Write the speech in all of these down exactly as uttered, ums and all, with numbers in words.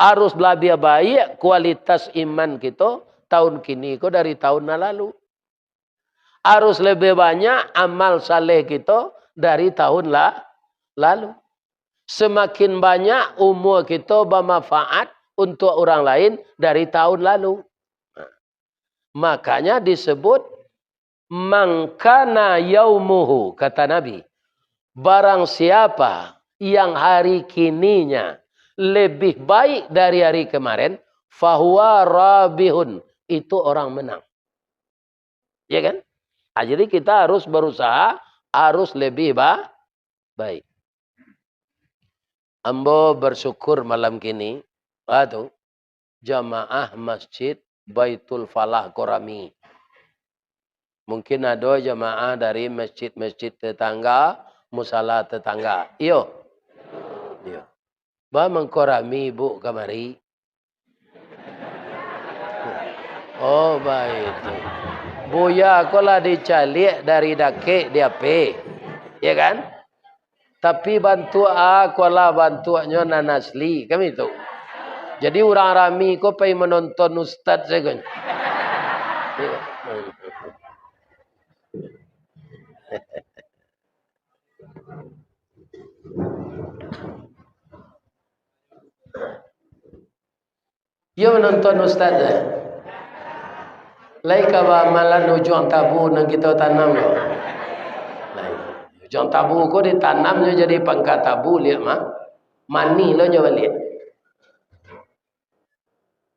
Harus labiah baiak kualitas iman kito tahun kini ko dari tahun nan lalu. Harus labiah banyak amal saleh kito dari tahun la-, lalu. Samakin banyak umua kito bamanfaat untuak urang lain dari tahun lalu. Makanya disebut, "Man kana yaumuhu," kata Nabi, "barang siapa yang hari kininya lebih baik dari hari kemarin, fahuwa rabihun," itu orang menang. Ya kan? Ah, jadi kita harus berusaha, harus lebih ba-, baik. Ambo bersyukur malam kini, ah, tu, jamaah Masjid Baitul Falah ko rami. Mungkin ado jamaah dari masjid-masjid tetangga, musala tetangga. Iyo? Iyo. Ba mangko rami ibu kamari? Oh, baitu. Buya ko lah dicaliak dari dakek di H P. Ya kan? Tapi bantuak a ko lah bantuaknyo nan asli, kan itu. Jadi urang rami ko pai manonton ustaz sajo. Iyo manonton ustaz, eh. Lai ka baamalan ujuang tabu nan kito tanam ko. Lai. Ujuang tabu ko ditanamnyo jadi pangka tabu, liak mah. Manih lo nyo baliak.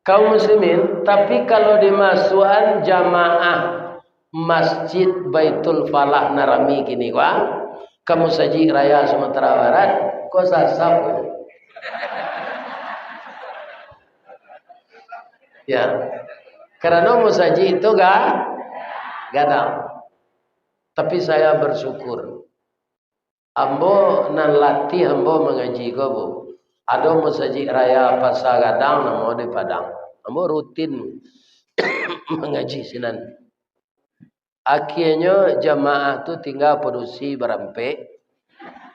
Kaum muslimin, tapi kalau dimasuakan jamaah Masjid Baitul Falah nan rami kini ko, ah, ka Musajik Raya Sumatera Barat, ko sasap. Ya. Karano musajik tu ga-, gadang. Tapi saya bersyukur. Ambo nan latih ambo mangaji ko, Bu. Ado Musajik Raya Pasa Gadang namo di Padang. Ambo rutin mangaji sinan. Akhianyo jamaah tu tingga padusi barampek,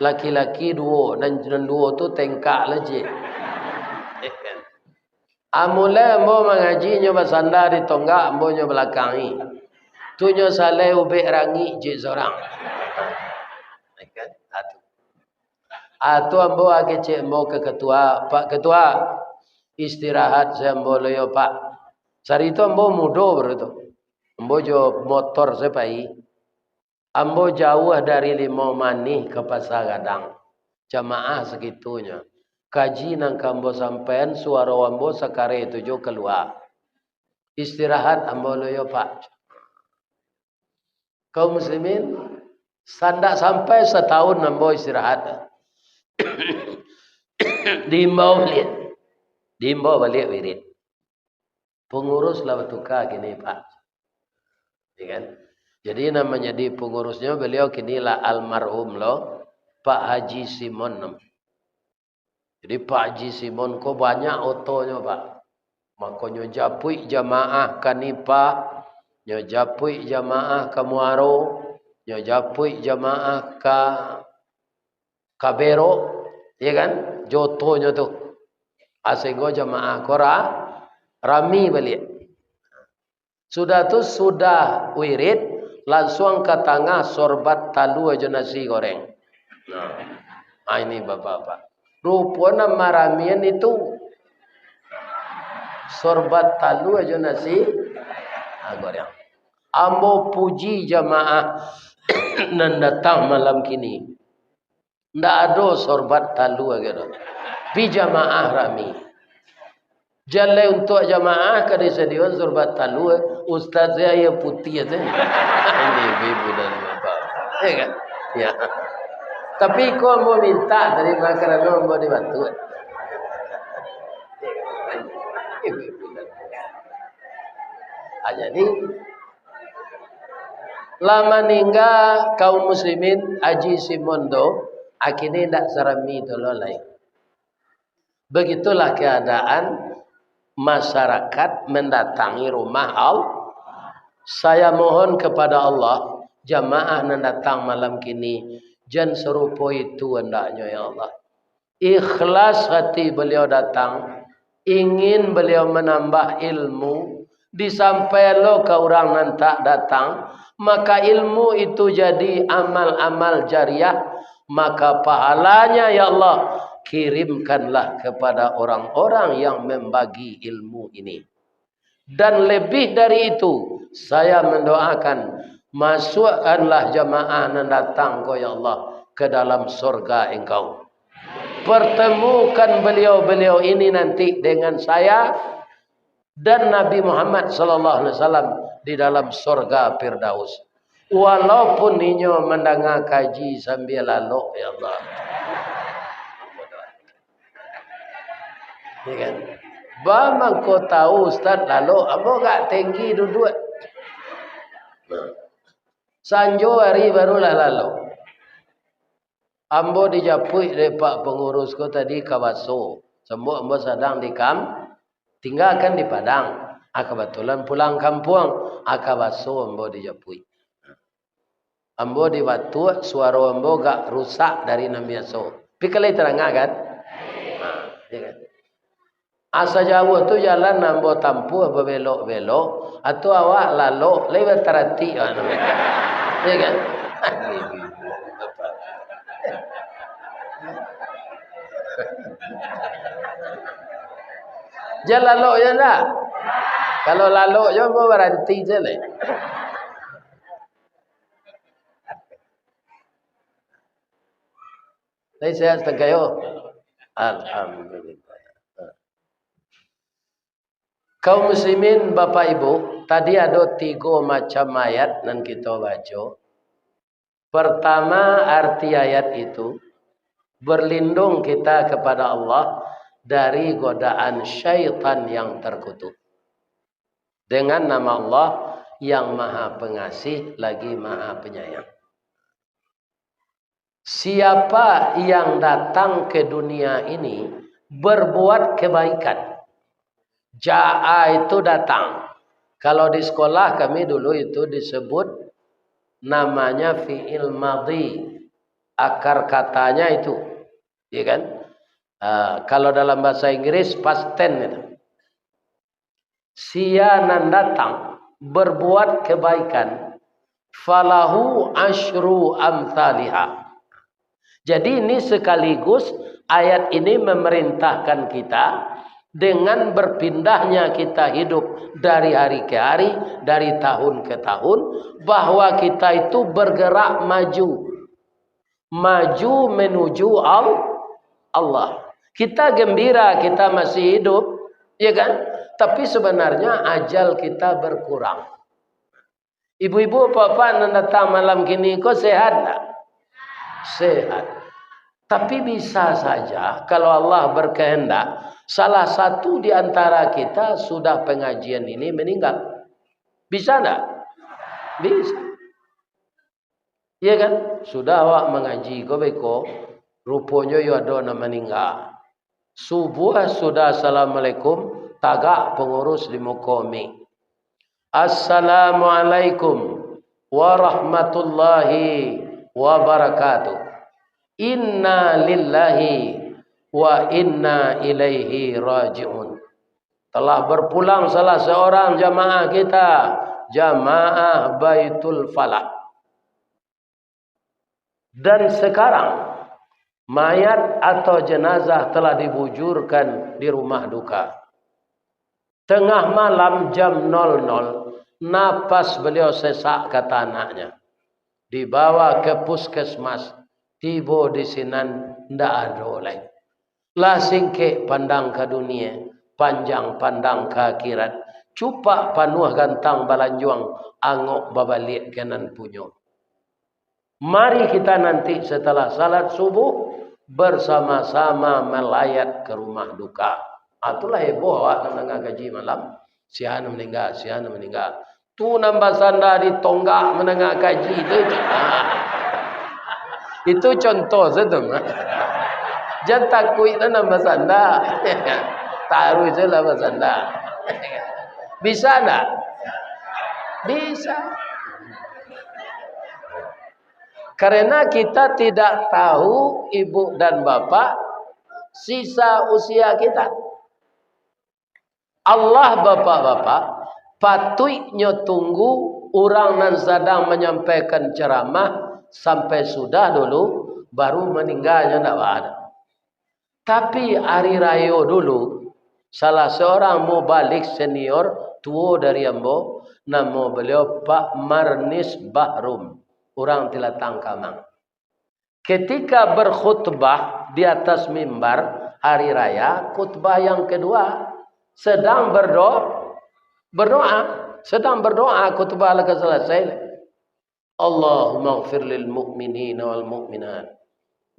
laki-laki duo, nan, nan duo tu tengkak lah ciek. Amulai ambo mangaji, nyo basanda di tonggak, ambo nyo balakangi. Tu nyo salai ubek rangik ciek sorang. Ah, tu ambo akecek ambo ka ketua, "Pak Ketua, istirahat se ambo lo yo, Pak." Sari tu ambo mudo baru tu. Ambo jo motor se pai. Ambo jauah dari Limau Manih ka Pasa Gadang. Jamaah sakitunyo. Kaji nan ka ambo sampaian, suaro ambo sakare tu jo kalua. Istirahat ambo lo yo, Pak. Kaum muslimin, sandak sampai satahun ambo istirahat. Diimbau baliak. Diimbau baliak wirid. Pangurus lah batuka kini, Pak. Ya kan? Jadi, nan manjadi pangurusnyo baliau kini lah almarhum lo, Pak Haji Simon. Jadi, Pak Haji Simon ko banyak otonyo, Pak. Mako, nyo japuik jamaah ka Nipah, nyo japuik jamaah ka Muaro, nyo japuik jamaah ka Kabero, ya kan? Jo otonyo tu. Ah, sahinggo jamaah ko ra-, rami baliak. Sudah tu, sudah wirid, lansuang ka tangah sorbat talua jo nasi goreng. Nah, ah, ini bapak-bapak. Rupo nan maramian itu sorbat talua jo nasi, ah, goreng. Ambo puji jamaah nan datang malam kini. Ndak ado sorbat talua gitu. Pi jamaah rami. Jan lai untuak jamaah ka disadiakan sorbat talua, ustaz se aia putiah se. Ini ibu-ibu dan bapak. Ya kan? Ya. Tapi ko ambo minta tadi mah karano ambo di Batu. Ah, jadi, lah maningga kaum muslimin, Haji Simon tu, akini indak sarami tu lo lai. Begitulah keadaan masyarakat mendatangi rumah Allah. Saya mohon kepada Allah, jamaah nan datang malam kini, jan sarupo itu andaknyo, ya Allah. Ikhlas hati beliau datang, ingin beliau manambah ilmu, disampaian lo ka urang nan tak datang, maka ilmu itu jadi amal-amal jariah, maka pahalanya, ya Allah, kirimkanlah kepada orang-orang yang membagi ilmu ini. Dan lebih dari itu, saya mendoakan, masukkanlah jamaah nan datang ko, ya Allah, ke dalam surga Engkau. Pertemukan beliau-beliau ini nanti dengan saya dan Nabi Muhammad sallallahu alaihi wasallam di dalam surga Firdaus. Walaupun inyo mandanga kaji sambia lalok, ya Allah. Ya kan? Ba mangko tahu, Ustaz, lalok, ambo agak tinggi duduak. Nah. Sanjo hari barulah lalok. Ambo dijapuik dek pak pangurus ko tadi ka baso. Sambuik ambo sadang di kam-, tinggakan di Padang. Ah, kabatulan pulang kampuang. Ah, ka baso ambo dijapuik. Ambo dibatuak, suaro ambo agak rusak dari nan biaso. Tapi kan lai tadanga, kan? Ha, ya kan? Asa jauah tu jalan ambo tampuah babelok-belok, atau awak lalok, lai bataratik awak tu. Ya kan? Jan lalok je ndak? Kalau lalok je, ambo baranti je lai. Lai sehat satangkai yo? Alhamdulillah. Kaum muslimin, Bapak Ibu, tadi ado tigo macam ayat nan kito baco. Pertama, arti ayat itu, berlindung kita kepada Allah dari godaan syaitan yang terkutuk. Dengan nama Allah yang Maha Pengasih lagi Maha Penyayang. Siapa yang datang ke dunia ini berbuat kebaikan, jaa itu datang. Kalau di sekolah kami dulu itu disebut namanya fi'il madhi. Akar katanya itu, ya kan? Ah, kalau dalam bahasa Inggris, past tense itu. Sia nan datang berbuat kebaikan, falahu asyru amsaliha. Jadi, ini sekaligus ayat ini memerintahkan kita, dengan berpindahnya kita hidup dari hari ke hari, dari tahun ke tahun, bahwa kita itu bergerak maju. Maju menuju Al-, Allah. Kita gembira kita masih hidup, ya kan? Tapi sebenarnya ajal kita berkurang. Ibu-ibu, bapak-bapak nan datang malam kini ko sehat ndak? Sehat. Tapi bisa saja kalau Allah berkehendak, salah satu di antara kita sudah pengajian ini meninggal. Bisa ndak? Bisa. Iya kan? Sudah awak mangaji ko beko, ruponyo yo ado nan maningga. Subuah sudah assalamualaikum, tagak pangurus di muko mik. "Assalamualaikum warahmatullahi wabarakatuh. Inna lillahi wa inna ilaihi raji'un." Telah berpulang salah seorang jamaah kita, jamaah Baitul Falah. Dan sekarang, mayat atau jenazah telah dibujurkan di rumah duka. Tengah malam jam nol nol, napas beliau sesak, kata anaknya. Dibawa ke puskesmas, tibo di sinan ndak ado lai. Lah singkek pandang ka dunie, panjang pandang ka akhirat. Cupak panuah gantang balanjuang, angok babaliak ka nan punyo. Mari kita nanti setelah salat subuh, bersama-sama melayat ke rumah duka. Ah, itulah heboh awak mandanga kaji malam. Sia nan maningga, sia nan maningga. Tu nan basanda di tonggak mandanga kaji tu. Itu contoh sajo tu. Jan takuik lah nan basanda. Taruih se lah basanda. Bisa ndak? Bisa. Karena kita tidak tahu, ibu dan bapak, sisa usia kita. Allah, bapak-bapak, patuiknyo tunggu urang nan sadang manyampaikan ceramah sampai sudah dulu, baru maningganyo, ndak baa. Tapi ari rayo dulu, salah seorang mubalig senior, tuo dari ambo, namo beliau Pak Marnis Bahrum, urang Tilatang Kamang. Ketika berkhutbah di atas mimbar hari raya, khutbah yang kedua, sedang berdo-, berdoa, sedang berdoa, khutbah lah ka salasai. Allahumma ighfir lil mu'minina wal mu'minat,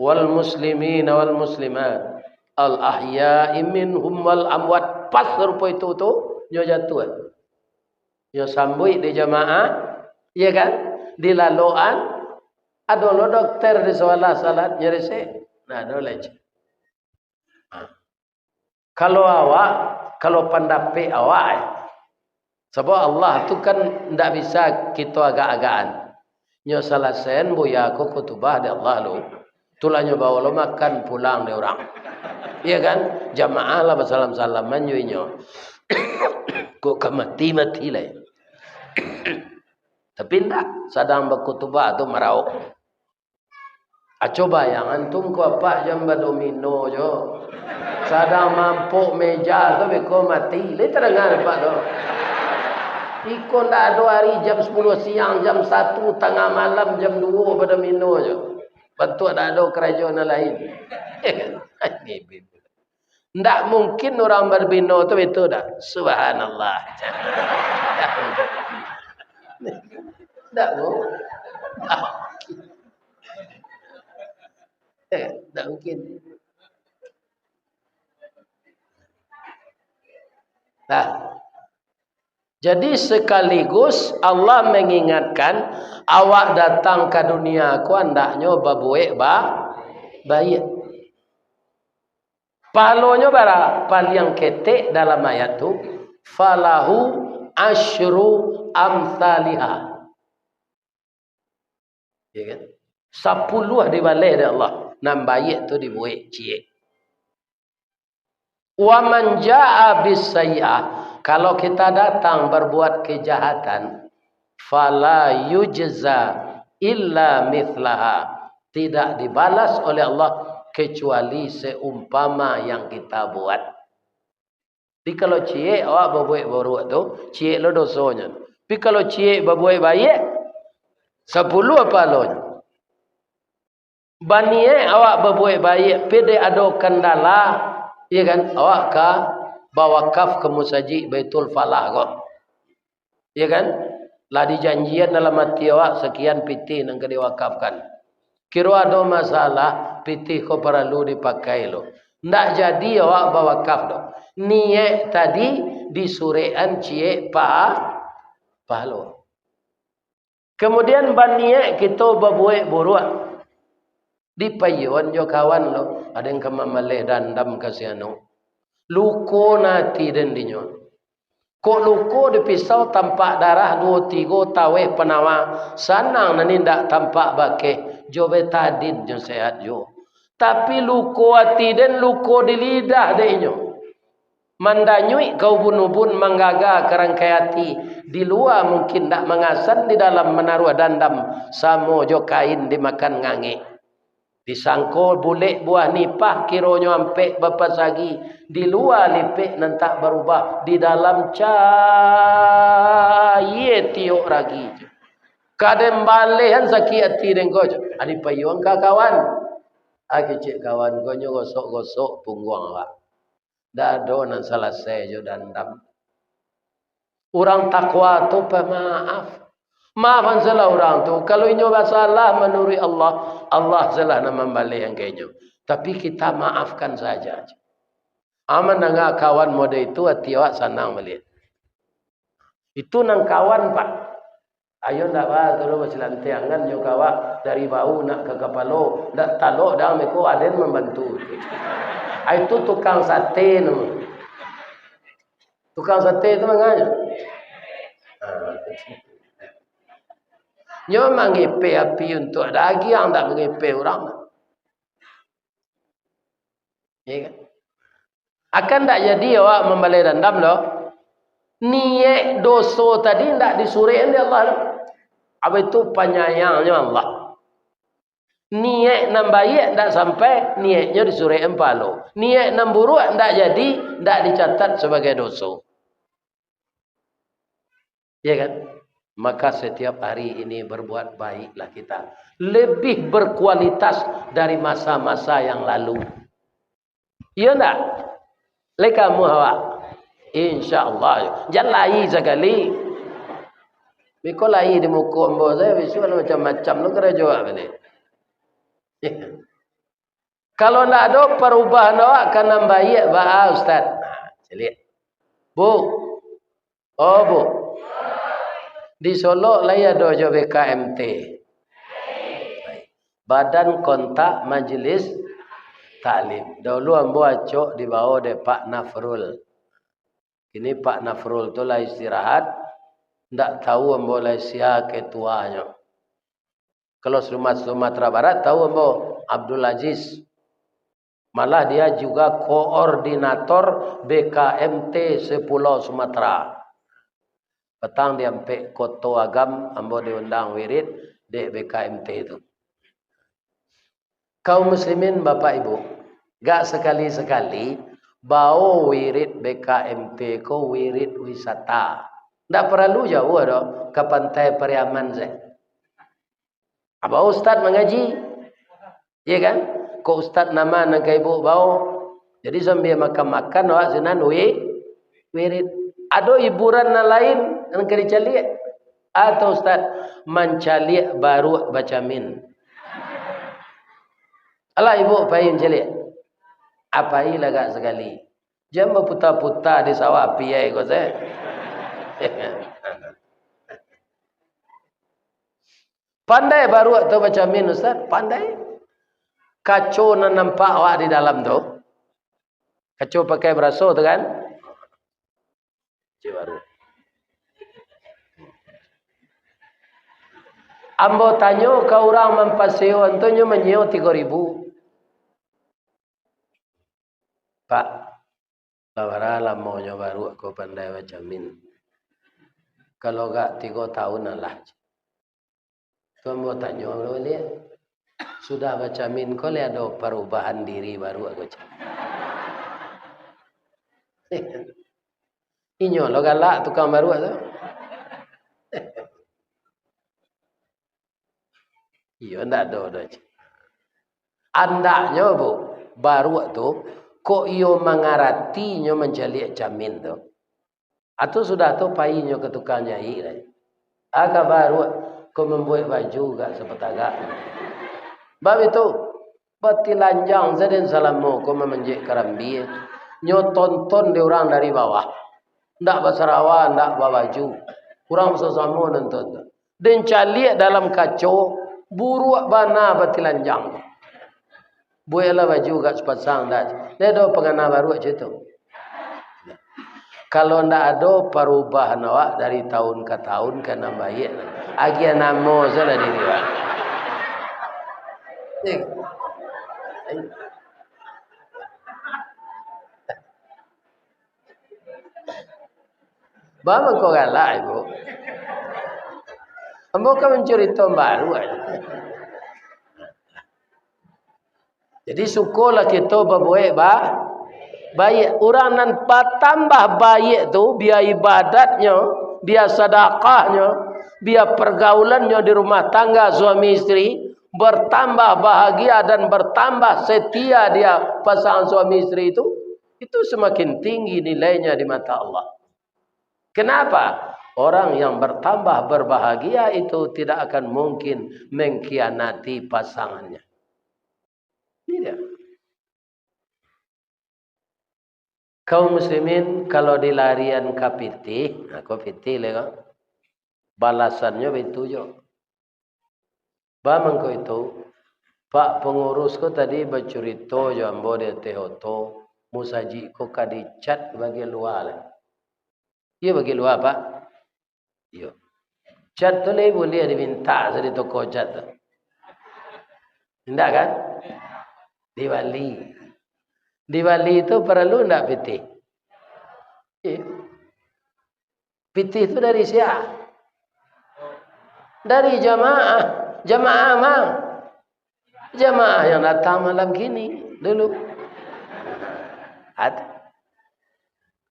wal muslimina wal muslimat, al ahya'i minhum wal amwat. Pas rupo itu tu, nyo jatuah. Nyo sambuik di jamaah, iya kan? Dilaloan, ado lo dokter di sabalah salat, nyo resek. Nah, ado lai. Ha. Kalau awak, kalau pandapek awak, eh, sabab Allah tu kan ndak bisa kito agak-agakan. Nyo salasaian buya ko khutubah dek Allah lo. Tulah nyo bawa lo makan pulang dek urang. Iya kan? Jamaah lah basalam-salaman jo inyo. Kok ka mati, mati lai. Tapi ndak, sadang bakutubah tu marauk. Aco bayangan tu, ngko apak jam badomino jo. Sadang mampok meja tu beko mati. Lai tadanga apak tu. Iko ndak ado ari jam sapuluah siang, jam satu tangah malam, jam duo badomino jo. Bantuak ndak ado karajo nan lain. Ndak mungkin urang barbino tu itu dah. Subhanallah. Ndak mungkin. Eh, ndak mungkin. Nah, jadi sekaligus Allah mengingatkan, awak datang ka dunia ko andaknyo babuek ba-, baiak. Pahalonyo bara? Paliang ketek dalam ayat tu, "Falahu asyru amsaliha." Ya kan? Sapuluah dibaleh dek Allah. Nan baiak tu dibuek ciek. "Wa man jaa bis sayyi'ah," kalau kita datang berbuat kejahatan, "fala yujza illa mithlaha," tidak dibalas oleh Allah kecuali seumpama yang kita buat. Tapi kalau ciek awak babuek buruak tu, ciek lo dosonyo. Tapi kalau ciek babuek baiak, sapuluah pahalonyo. Baniaik awak babuek baiak, pi dek ado kandala, iya kan, awak ka bawakaf ka musajik Baitul Falah ko. Iya kan? Lah dijanjian dalam ati awak, sakian pitih nan ka diwakafkan. Kiro ado masalah, pitih ko paralu dipakai lo. Ndak jadi awak bawakaf doh. Niaik tadi disurekan ciek pa-, pahalo. Kamudian, baniaik kito babuek buruak. Dipaiyoan jo kawan lo, ado nan ka mambaleh dandam ka si anu. Luko nan ati den dinyo. Kok luko di pisau tampak darah duo tigo taweh panawa, sanang nan indak tampak bakeh, jo betadin jo sehat juo. Tapi luko ati den, luko di lidah dek inyo. Mandanyuik ka ubun-ubun, manggaga ka rangkai ati, di lua mungkin ndak mangasan, di dalam manaruah dandam, samo jo kain dimakan ngangek. Disangko bulek buah nipah, kironyo ampek bapasagi, di lua lipek nan tak barubah, di dalam cayie tiok ragi. Ka den balehan sakik ati den ko, adi payuang ka kawan. A kecek kawan ko nyo gosok-gosok pungguang awak. Ndak ado nan salasai jo dandam. Urang takwa tu pamaaf. Maafan salah urang tu. Kalau inyo basalah manuruik Allah, Allah salah nan mambaleh ka inyo. Tapi kita maafkan saja. Aman danga kawan model itu, ati awak sanang baliak. Itu nan kawan, Pak. Ayo ndak ba tu lo basilantiangan jo kawak dari bahu nak ka kapalo, ndak talok dang meko aden mambantu. Ai tu tukang sate namonyo. Tukang sate tu manganyo. Ha. Nyo mangipe api untuak dagiang, ndak mangipe urang. Iya kan? Akan ndak jadi awak mambaleh dandam doh. Niaik doso tadi ndak disurekan dek Allah tu. Apa itu panyayangnyo Allah. Niaik nan baiak ndak sampai, niaiknyo disurekan pahalo. Niaik nan buruak ndak jadi, ndak dicatat sabagai doso. Ya kan? Maka setiap hari ini berbuat baiklah kita. Lebih berkualitas dari masa-masa yang lalu. Iya ndak? Lai kamuah awak? Insya Allah. Jan lai sakali. Biko lai di muko ambo sajo, bisuak lah macam-macam lo karajo awak baliak. Kalau ndak ado parubahan awak ka nan baiak, baa, Ustaz? Nah, caliak. Bu, oh, Bu. Di Solok lai ado jo B K M T. Badan Kontak Majelis Taklim. Dahulu ambo acok dibawa dek Pak Nafrul. Kini Pak Nafrul tu lah istirahat, ndak tahu ambo lai sia ketuanyo. Kalau Suma-, Sumatera Barat, tahu ambo, Abdul Aziz. Malah dia juga koordinator B K M T se-Pulau Sumatera. Patang di Ampek Koto Agam, ambo diundang wirid dek B K M T tu. Kaum muslimin, Bapak Ibu, gak sakali-sakali bao wirid B K M T ko wirid wisata. Ndak paralu jauah doh, ka Pantai Pariaman sajo. Bao ustad mangaji, iya kan? Kok ustad nama nan ka ibu bao? Jadi sambia makan-makan awak sinan wi-, wirid. Ado hiburan nan lain nan ka dicaliak? Atau ustad mancaliak baruak bacamin? Alah ibu pai mancaliak? Apai lah gak sakali. Jan baputa-puta di sawah api ai ko se. Pandai baruak tu bacamin, Ustaz? Pandai. Kaco nan nampak awak di dalam tu, kaco pakai baraso tu kan? Kaco baruak. Ambo tanyo ka urang mampasewoan tu, nyo manyiewo tigo ribu. Pak, lah bara lamonyo baruak ko pandai bacamin? Kalau gak tigo tahun alah. Tu ambo tanyo baliak, sudah bacamin ko lai ado parubahan diri baruak ko, cek. Inyo lo galak tukang baruak tu. Iyo, ndak ado doh, cek. Andaknyo, Bu, baruak tu, kok iyo mangaratinyo mancaliak camin tu, atau sudah tu painyo ka tukang jaik lai. Aka baruak ko mambuek baju gak sapatagak. Bab itu, batilanjang saden salamo ko mamanjek karambia. Nyo tonton dek urang dari bawah. Ndak basarawa, ndak babaju. Urang sasamo nonton tu. Den caliak dalam kaco, buruak bana batilanjang. Bueklah baju gak sapasang, ndak. Ndak ado pangana baruak cak tu. Kalau ndak ado parubahan awak dari tahun ka tahun ka nan baiak, agiah namo salah diri awak. Ba mangko galak, Ibu? Ambo kan mancurito baruak. Jadi, syukurlah kito babuek ba-, baiak. Urang nan batambah baiak tu, bia ibadatnyo, bia sadakahnyo, bia pergaulannyo di rumah tangga suami isteri, bertambah bahagia dan bertambah setia dia pasangan suami isteri itu, itu semakin tinggi nilainya di mata Allah. Kenapa? Orang yang bertambah berbahagia itu tidak akan mungkin mengkhianati pasangannya. Tidak. Kaum muslimin, kalau dilarian ka pitih, nah, ko pitih le ko. Balasannyo baitu jo. Ba mangko itu, Pak Pangurus ko tadi bacurito jo ambo di ateh oto, musajik ko ka dicat bagian lua lah. Iyo, bagian lua, Pak. Iyo. Cat tu lai buliah dimintak sa di toko cat tu. Indak kan? Dibali. Dibali tu paralu ndak pitih? Iyo. Pitih tu dari sia? Dari jamaah. Jamaah ma? Jamaah yang datang malam kini dulu. Ada.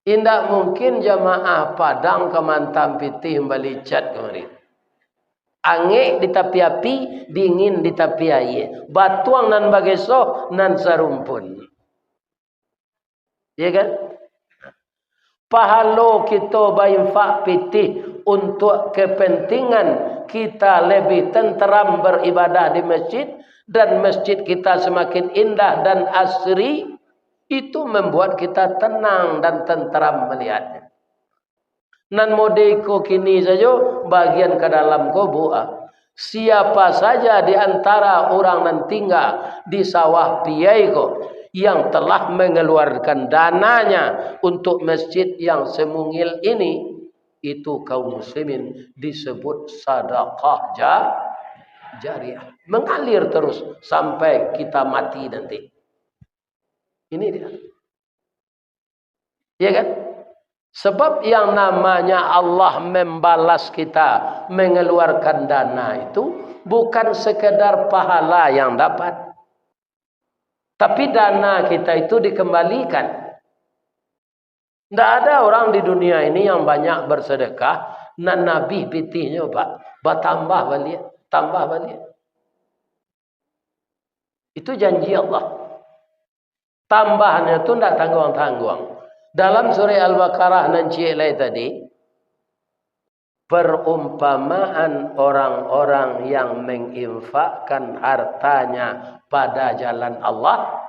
Indak mungkin jamaah Padang ka maantam pitih mambali cat kamari. Angek di tapi api, dingin di tapi aia. Batuang nan bagesoh, nan sarumpun. Ya kan? Pahalo kito bainfak pitih untuak kepentingan kita lebih tenteram beribadah di masjid, dan masjid kita semakin indah dan asri, itu membuat kita tenang dan tenteram melihatnya. Nan mode iko kini sajo, bagian ka dalam ko, Bu, ah. Siapa saja di antara urang nan tingga di Sawah Piai ko, yang telah mengeluarkan dananya untuk masjid yang semungil ini, itu kaum muslimin disebut sadakah ja-, jariah. Mengalir terus sampai kita mati nanti. Ini dia. Ya kan? Sebab yang namanya Allah membalas kita mengeluarkan dana itu bukan sekedar pahala yang dapat, tapi dana kita itu dikembalikan. Ndak ada orang di dunia ini yang banyak bersedekah, nan abih pitihnyo, Pak, batambah baliak, tambah baliak. Itu janji Allah. Tambahannyo tu ndak tangguang-tangguang. Dalam surah Al-Baqarah nan ciek lai tadi, perumpamaan orang-orang yang menginfakkan hartanya pada jalan Allah,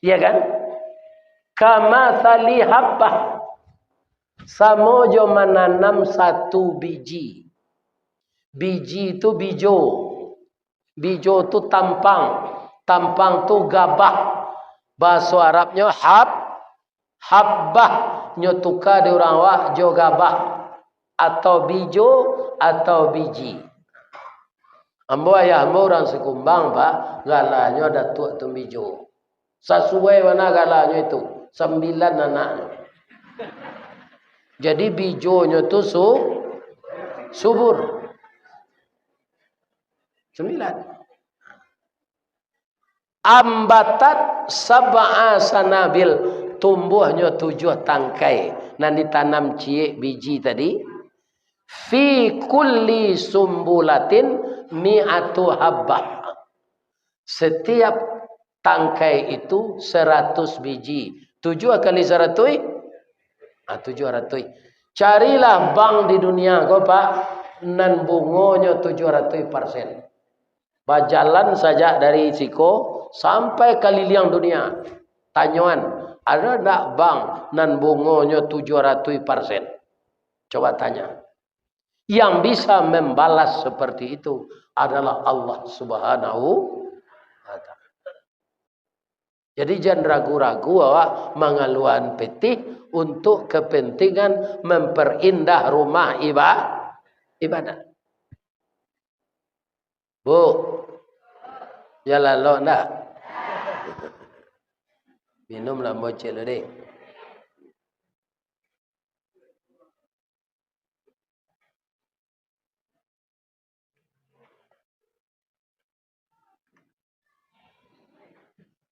ya kan? Kamatsali habbah, samo jo mananam satu biji. Biji tu bijo. Bijo tu tampang, tampang tu gabah. Bahaso Arabnyo hab, habbah, nyo tuka di urang awak jo gabah, atau bijo, atau biji. Ambo ayah ambo urang Sikumbang, Pak, galanyo Datuak Tumbijo. Sasuai bana galanyo itu, sambilan anaknyo. Jadi bijonyo tu su-, subur. Sambilan. Ambatat sab'a sanabil, tumbuahnyo tujuah tangkai, nan ditanam ciek biji tadi. Fi kulli sumbulatin mi'atu habbah. Setiap tangkai itu saratus biji. Tujuah kali saratuih? Ah, tujuah ratuih. Carilah bank di dunia ko, Pak, nan bungonyo tujuah ratuih persen. Bajalan sajak dari siko sampai kaliliang dunia. Tanyoan, ada ndak bank nan bungonyo tujuah ratuih persen? Coba tanya. Yang bisa membalas seperti itu adalah Allah Subhanahu wa Ta'ala. Jadi, jan ragu-ragu awak mangaluakan pitih untuk kepentingan memperindah rumah iba-, ibadah. Bu, jan lalok ndak? Minum lah, bocil tadi.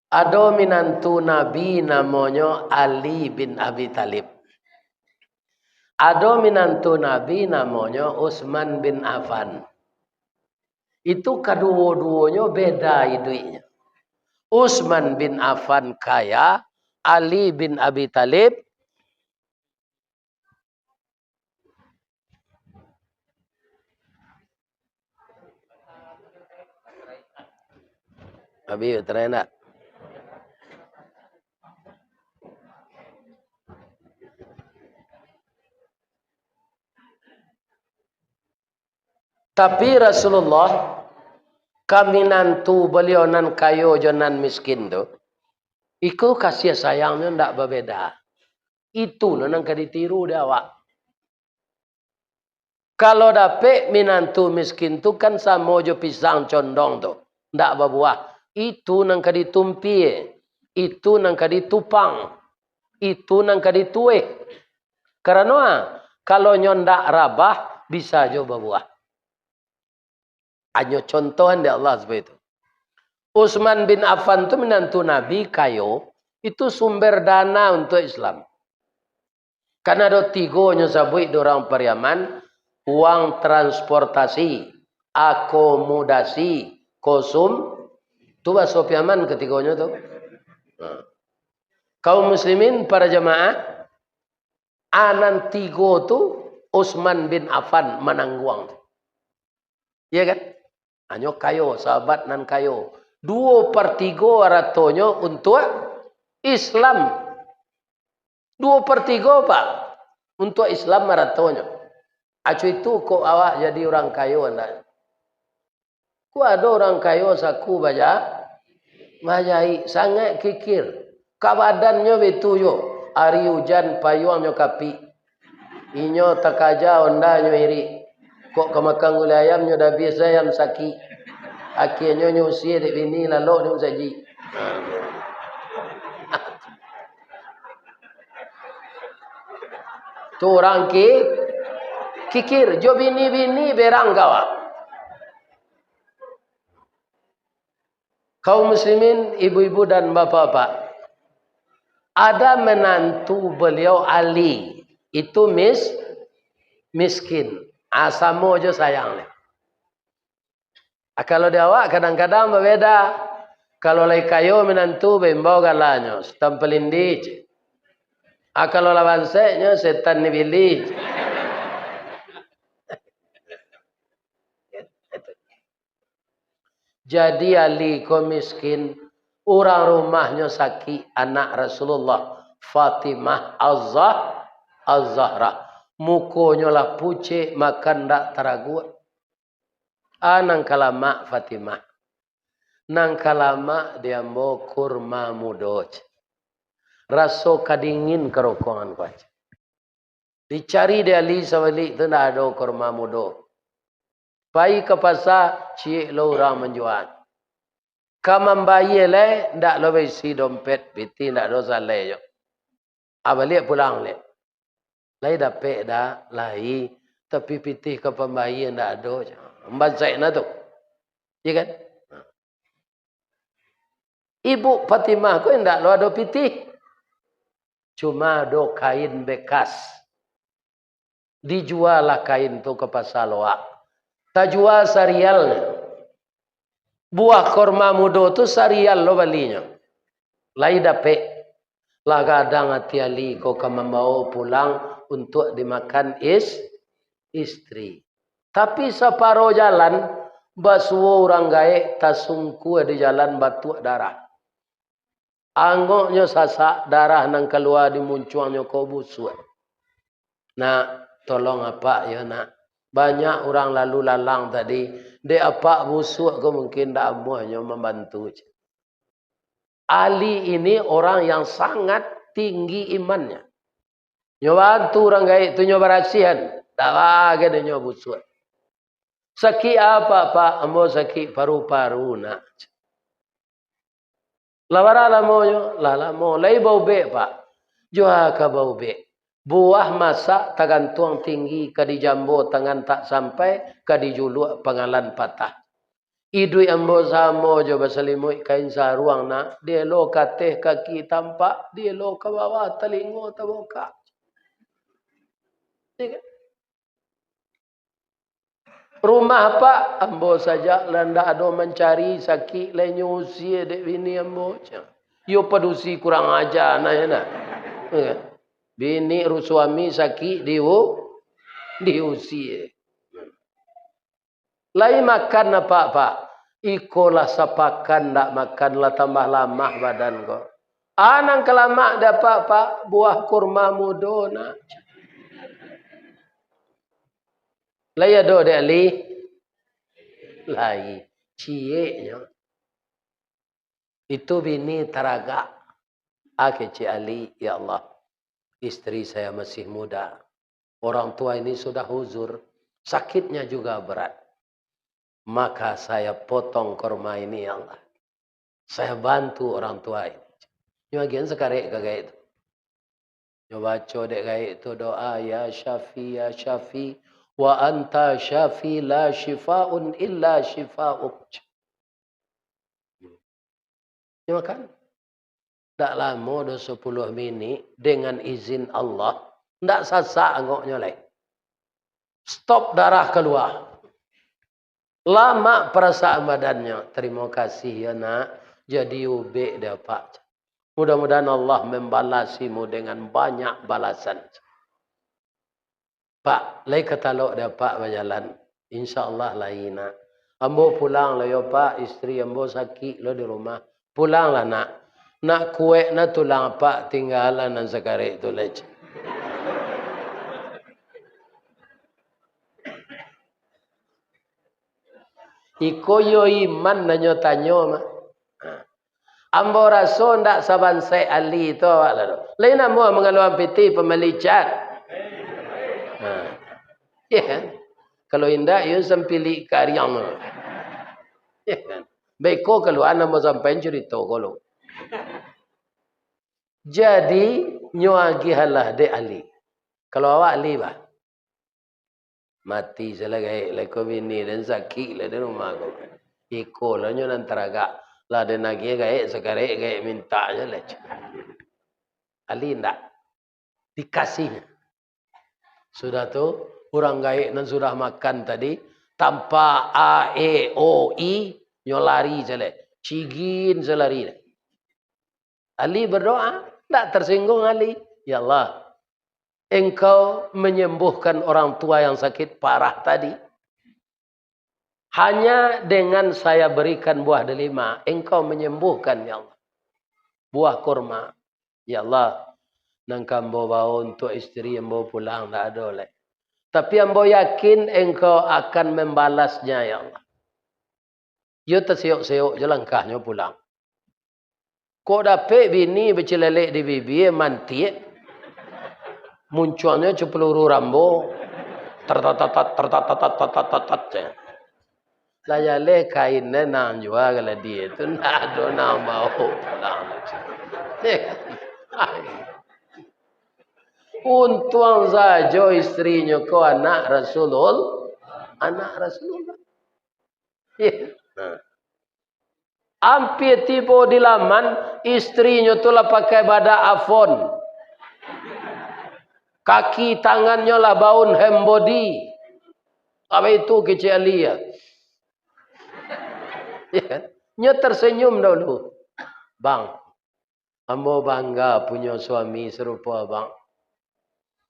Ado minantu Nabi namonyo Ali bin Abi Thalib. Ado minantu Nabi namonyo Utsman bin Affan. Itu kaduo-duonyo beda iduiknyo. Utsman bin Affan kaya, Ali bin Abi Thalib Abi, tarai ndak? Tapi Rasulullah, ka minantu Baliau nan kayo jo nan miskin tu, iko kasih sayangnyo ndak babeda. Itu lo nan ka ditiru dek awak. Kalau dapek minantu miskin tu kan samo jo pisang condong tu, ndak babuah. Itu nan ka ditumpie, itu nan ka ditupang, itu nan ka ditueh. Karano a, Kalau nyo ndak rabah, bisa jo babuah. Hanyo contohan dek Allah sabagai itu. Utsman bin Affan tu minantu Nabi, kayo, itu sumber dana untuak Islam. Kan ado tigo nyo sabuik di urang Pariaman, uang transportasi, akomodasi, kosum, tu bahaso Piaman katigonyo tu. Nah. Kaum muslimin, para jamaah, a nan tigo tu Utsman bin Affan manangguang. Iya kan? Hanyo kayo, sahabat nan kayo. Duo partigo aratonyo untuak Islam. Duo partigo, Pak, untuak Islam aratonyo. Acu itu kok awak jadi urang kayo, ndak? Kok ado urang kayo saku baja-, bajaik, sangaik kikir. Ka badannyo baitu juo, ari ujan payuangnyo kapik. Inyo takaja, ondanyo irik. Kok ka makan gulai ayam, nyo dabiah ayam sakik. Akhianyo nyo usie dek bini, lalok di musajik. Tu urang ki-, kikir, jo bini-bini berang kawa. Kaum muslimin, ibu-ibu dan bapak-bapak, ada menantu beliau Ali, itu mis-, miskin. Ah, samo jo sayang ni. Ah, kalau di awak kadang-kadang babeda. Kalau lai kayo minantu, baimbau galanyo, Sutan Palindih, cek. Ah, kalau lah bansaiknyo, setan ni bilih, cek. Jadi Ali ko miskin, urang rumahnyo sakik, anak Rasulullah, Fatimah Az-Zah-, Az-Zahra. Mukonyo lah pucek, makan ndak taraguak. Ah, nan ka lamak Fatimah. Nan ka lamak di ambo kurma mudo, cek. Raso ka dingin karokongan ko, cek. Dicari dek Ali sabalik tu, ndak ado kurma mudo. Pai ka pasa, ciek lo urang manjua. Ka mambayia lai, ndak lo baisi dompet, pitih ndak ado salai jo. Ah, baliak pulang lai. Lai dapek dak? Lai. Tapi pitih ka pambayia ndak ado, jo. Bansaik na tu. Iya kan? Ibu Fatimah ko indak lo ado pitih. Cuma ado kain bekas. Dijualah kain tu ka pasa Loak. Tajua sarialnyo. Buah korma mudo tu sarial lo balinyo. Lai dapek. Lah gadang ati Ali ko ka mambawo pulang untuak dimakan is-, istri. Tapi saparo jalan, basuo urang gaek tasungkua di jalan batuak darah. Angoknyo sasak, darah nan kalua di muncuangnyo ko busuak. Nak, tolong apak yo, nak. Banyak urang lalu lalang tadi, dek apak busuak ko mungkin ndak amuahnyo mambantu. Ali ini orang yang sangat tinggi imannya. Nyo bantu urang gaek tu, nyo barasiahan, ndak bagai dek nyo busuak. Sakik apa, Pak? Ambo sakik paru-paru, nak. Lah bara lamonyo? Lah lamo. Lai baubek, Pak? Jua ka baubek. Buah masak tagantuang tinggi, ka dijambo tangan tak sampai, ka dijuluak pangalan patah. Iduik ambo samo jo basalimuik kain saruang, nak. Dielo ka ateh kaki tampak, dielo ka bawah talingo tabukak. Iya kan? Rumah apak, ambo sajak lah ndak ado mancari, sakik lai nyo usie dek bini ambo, cak. Iyo padusi kurang aja, nah, yo, nah. Iya kan? Bini ru-, suami sakik diu-, diusie. Lai makan apak, Pak? Iko lah sapakan ndak makan, lah tambah lamah badan ko. A nan ka lamak dek apak, Pak? Buah kurma mudo, nak. Lai ado dek Ali? Lai. Cieknyo. Itu bini taragak. A kecek Ali, "Ya Allah, istri saya masih muda. Orang tua ini sudah uzur. Sakitnya juga berat. Maka saya potong korma ini, ya Allah. Saya bantu orang tua ini." Nyo agiahan sakarek ka gaek tu. Nyo baco dek gaek tu doa, "Ya Syafi, ya Syafi, wa anta syafi, la syifaun illa syifauk." Nyo makan. Ndak lamo doh, sapuluah minik, dengan izin Allah, ndak sasak angoknyo lai. Stop darah kalua. Lamak parasaan badannyo. "Tarimo kasih yo, Nak. Jadi ubek dek Apak. Mudah-mudahan Allah mambalasimu dengan banyak balasan." "Pak, lai ka talok dek Apak bajalan?" "Insya Allah lai, Nak." "Ambo pulang lo yo, Pak. Isteri ambo sakik lo di rumah." "Pulanglah, Nak. Nak kuek na tulang Apak, tinggalah nan sakarek tu lai." Iko yo iman nan nyo tanyo mah. Ha. Ambo raso ndak sabansaik Ali tu awak lah tu. Lain amuah mangaluan pitih pambali cat. Ha. Ya kan? Kalau indak, yo sampilik kariang tu. Ya kan? Beko kalua nan ambo sampaian curito ko lo. Jadi, nyo agiahlah dek Ali. Kalau awak Ali, bah? Mati salah gaek, lai ko bini den sakik lah di rumah ko. Iko lah nyo nan taragak. Lah den agiah gaek, sakarek gaek mintak se lah. Ali ndak. Dikasih. Sudah tu, urang gaek nan sudah makan tadi, tanpa a, e, o, i, nyo lari se lah. Cigin se lari lah. Ali berdoa, ndak tersinggung Ali. "Ya Allah, Engkau menyembuhkan orang tua yang sakit parah tadi. Hanya dengan saya berikan buah delima, Engkau menyembuhkan, ya Allah. Buah kurma. Ya Allah, nan ka ambo bawa untuk isteri ambo pulang ndak ado lai. Tapi ambo yakin Engkau akan membalasnya, ya Allah." Iyo taseyok-seyok je langkahnyo pulang. Kok dapek bini bacilelek di bibia, mantiak. Muncuangnyo cak peluru Rambo. Tertatatat, tertatatat, tertatatat. Lah jaleh kain nan jua kaladi tu, ndak ado nan baok pulang. Untuang sajo isterinyo ko anak Rasulul-, anak Rasulullah. Nah. Ampia tibo di laman, isterinyo tu lah pakai badak Avon. Kaki tangannyo lah baun hand body. Apa itu kecek Ali ya? Ya kan? Nyo tersenyum dahulu. "Bang, ambo bangga punyo suami sarupo abang.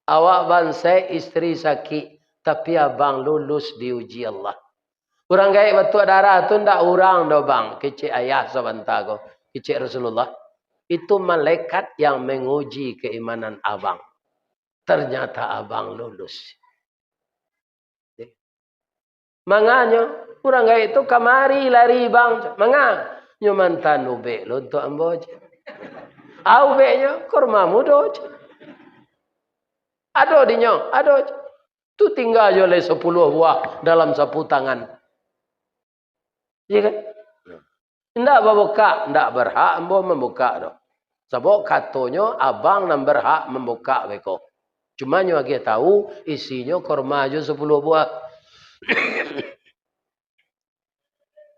Awak bansaik isteri sakik, tapi abang lulus diuji Allah. Urang gaek batuak darah tu ndak urang doh, Bang," kecek ayah sabanta ko, kecek Rasulullah. "Itu malaikat yang menguji keimanan abang. Ternyata abang lulus." Manganyo, urang gaek tu kamari lari, Bang. Manga? Nyo mantan ubek lo untuak ambo, cek. A ubeknyo, kurma mudo, cek. Ado dinyo, ado, cek. Tu tingga jo lai sapuluah buah dalam sapu tangan. Iya kan? Indak babukak, indak berhak ambo mambukak doh. Sabab katonyo abang nan berhak mambukak beko. Cuma nyo agiah tahu, isinyo kurma jo sapuluah buah.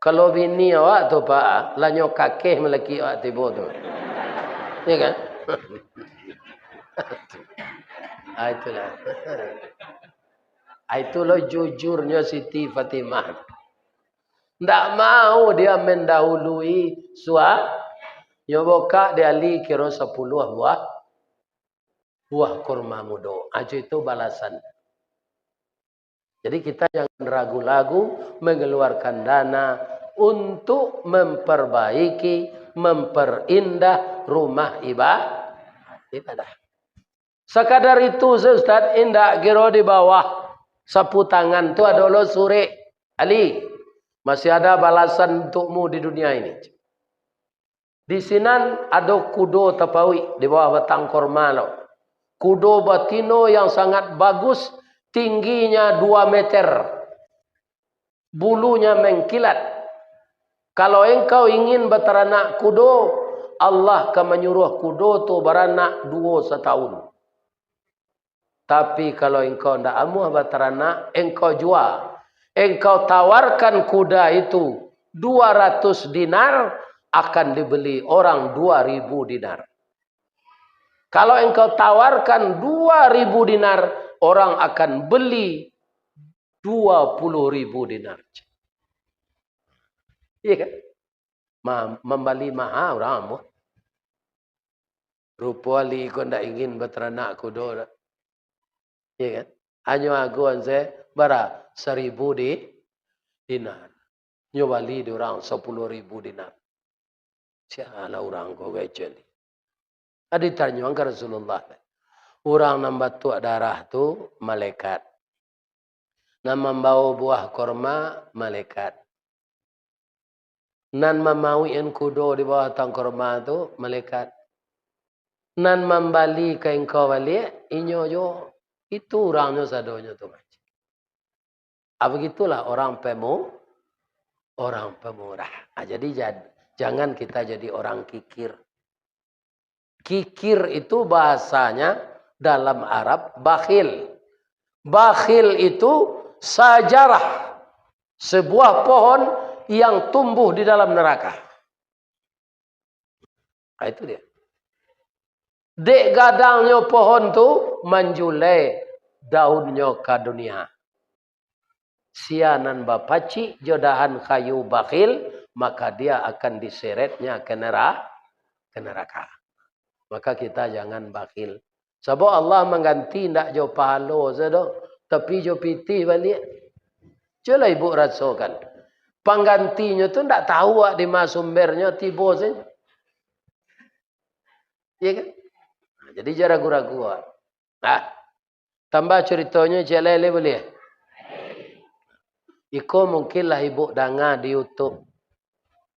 Kalau bini awak tu, Pak, lah nyo kakeh malaki awak tibo tu. Iya kan? Ah, itulah. Ah, itulah jujurnyo Siti Fatimah. Ndak mau dia mendahului sua-, nyo bukak di Ali kiro sapuluah buah, buah kurma mudo. Ajo itu balasan. Jadi kita jangan ragu-ragu mengeluarkan dana untuk memperbaiki, memperindah rumah iba-, ibadah. Sakadar itu saja, Ustaz, indak kiro di bawah sapu tangan tu ado lo surek, "Ali, masih ada balasan untukmu di dunia ini." Di sinan ado kudo tapauik di bawah batang korma lo. Kudo batino yang sangat bagus, tingginya dua meter. Bulunya mengkilat. Kalau engkau ingin bataranak kudo, Allah ka manyuruah kudo tu baranak duo satahun. Tapi kalau engkau ndak amuah bataranak, engkau jua. Engkau tawarkan kuda itu dua ratus dinar, akan dibeli orang dua ribu dinar. Kalau engkau tawarkan dua ribu dinar, orang akan beli dua puluh ribu dinar. Iya kan? Ma-, mambali maha urang amuah. Rupo Ali ko ndak ingin bataranak kudo dak. Iya kan? Hanyo aguan se bara saribu di dinar. Nyo bali di urang sapuluah ribu dinar. Sia lah urang ko kecek ni. Ado ditanyoan ka Rasulullah. Urang nan batuak darah tu malaikat. Nan mambawo buah korma malaikat. Nan mamauikan kudo di bawah batang korma tu malaikat. Nan mambali ka engkau baliak, inyo juo. Itu urangnyo sadonyo tu, Mak. Ah, begitulah orang pemu-, orang pemurah. Ah, jadi jad-, jangan kita jadi orang kikir. Kikir itu bahasanya dalam Arab bakhil. Bakhil itu sajarah, sebuah pohon yang tumbuh di dalam neraka. Ah, itu dia. Dek gadangnyo pohon tu manjulai daunnyo ka dunia. Sia nan bapacik jo dahan kayu bakhil, maka dia akan diseretnya ke nera-, ke neraka. Maka kita jangan bakhil. Sabab Allah mangganti ndak jo pahalo sajo, tapi jo pitih baliak. Cubolah ibu rasokan. Panggantinyo tu ndak tahu awak di ma sumbernyo tibo sajo. Iya kan? Nah, jadi jan ragu-ragu awak. Nah, tambah curitonyo ciek lai, lai buliah? Iko mungkin lah ibu danga di YouTube.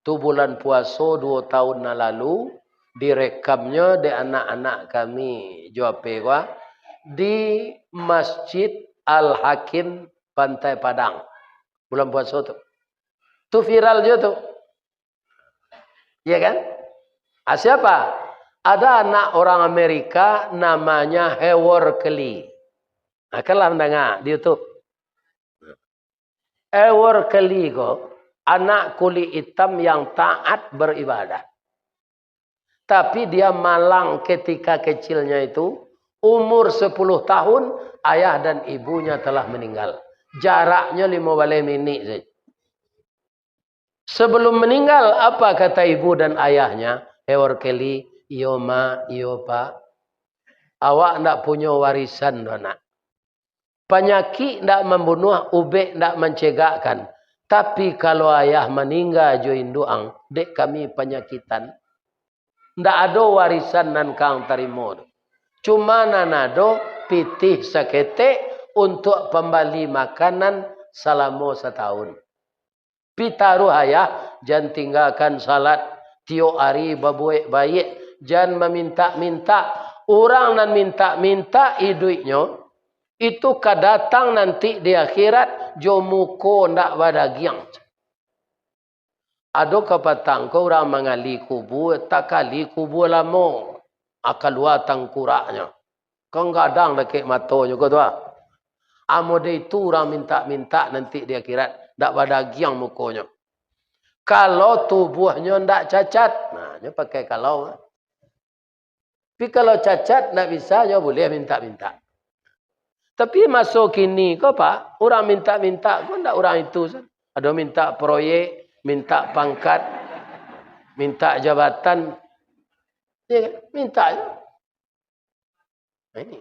Tu bulan puaso duo tahun nan lalu, direkamnyo dek anak-anak kami, jo H P ko, di Masjid Al-Hakim Pantai Padang. Bulan puaso tu. Tu viral juo tu. Iya kan? Ah, siapa? Ada anak orang Amerika namanya Howard Kelly. Nah, kan lah mandanga di YouTube. Howard Kelly ko, anak kulik itam yang taat beribadah. Tapi dia malang ketika kecilnya itu, umur sepuluh tahun, ayah dan ibunya telah meninggal. Jaraknyo limo baleh minik sajo. Sebelum meninggal, apa kata ibu dan ayahnya? Howard Kelly, "Iyo, Mak, iyo, Pak. Awak ndak punyo warisan doh, Nak. Panyakik ndak mambunuah, ubek ndak mancegakkan. Tapi, kalau ayah maningga jo induak ang, dek kami panyakitan, ndak ado warisan nan ka ang tarimo doh. Cuma nan ado pitih saketek untuak pambali makanan salamo satahun. Pitaruah ayah, jan tinggakan salat, tiok ari babuek baiak, jan mamintak-mintak. Urang nan mintak-mintak iduiknyo, itu ka datang nanti di akhirat jo muko ndak badagiang." Ado kapatang ko urang mangali kubua, takali kubua lamo, ah, kalua tangkuraknyo. Kan gadang dakek matonyo ko tu, ah. Amuah dek itu urang mintak-mintak nanti di akhirat, ndak badagiang mukonyo. Kalau tubuahnyo ndak cacat, nah, nyo pakai kalau. Tapi kalau cacat, ndak bisa, nyo buliah mintak-mintak. Tapi maso kini ko, Pak, urang mintak-mintak ko ndak urang itu sajo. Ado mintak proyek, mintak pangkat, mintak jabatan. Ya kan? Mintak je. Nah, ini.